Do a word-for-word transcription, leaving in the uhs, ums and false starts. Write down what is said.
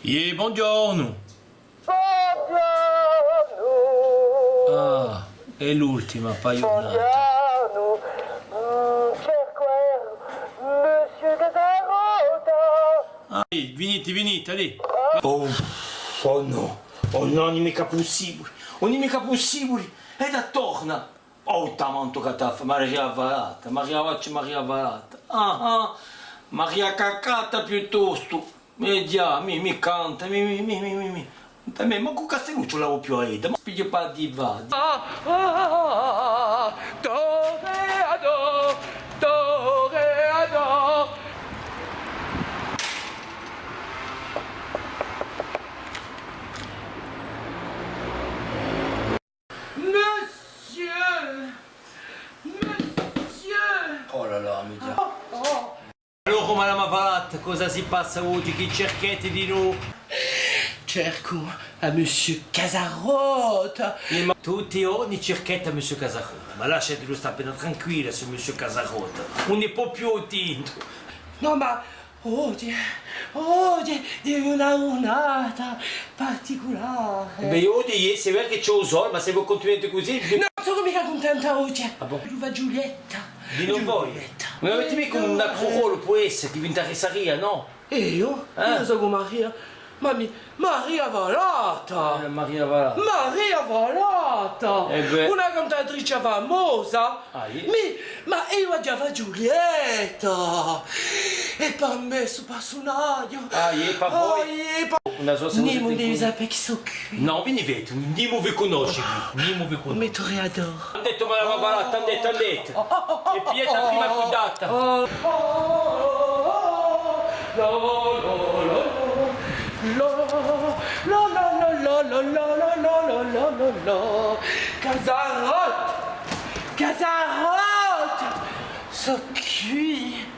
Iè, bonghjornu. Bonghjornu. Ah, hè l'ultima pà ghjurnata. Bonghjornu. Mm, cercu, eh, Monsieur Casarotta. Ah, iè, vinite, vinite, allez. Oh, oh nò, oh nò, ùn hè micca pussibule, ùn hè micca pussibule. È da torna. Oh, tamantu chì t'hà fattu, Maria Valata, Maria Vacci, Maria Valata. Ah, ah, Maria Cacata piuttostu. Eh ghjà, mì, mì canta, mì, mì. Canta mì, ma cù Castellucciu l'aghju più à idda, ma pigliu pà di và. Ah, ah, ah, ah, ah, dove adò, dove adò. Monsieur! Monsieur! Oh là là, mi dispiace. Oh, oh. Allora, Madama Valata, cosa si passa oghje? Chì circheti di novu? Cercu à Monsieur Casarotta. Eh, ma tutti i ghjorni circheti à Monsieur Casarotta. Ma lasciatelu stà appena tranquillu, stu Monsieur Casarotta. Ùn ne pò più u tintu. Nò, ma Oghje, oghje hè una ghjurnata particulare. Bè, oghje, iè, c'est vrai chì ci hè u sole, ma s'è vo cuntinuate cusì, nò, sò micca cuntenta oghje. Ah bon? Ghjuva Ghjulietta. Di novu voi? Ghjulietta. Ma avete micca un altru rollu, pò esse, chì v'interessaria, nò? Eiu? Ah. Eiu sò Maria. Ma mì, Maria Valata! Eh, Maria Valata. Maria Valata! Eh bè. Una cantatrice famosa! Ah, iè? Mì, ma eiu aghju da fà Ghjulietta! È pà mè stu persunaghju! Ah, iè, pà voi? Ah, iè, pà... Una so... Nimu ùn devi sapè chì sò quì. Nò, vi ne vecu, nimu vi cunnosce quì, nimu vi cunnosce. Mettu u radiator. Andate, Madama Valata, andate, andate. È pigliate a prima cuddata. Casarotta! Casarotta! Sò quì!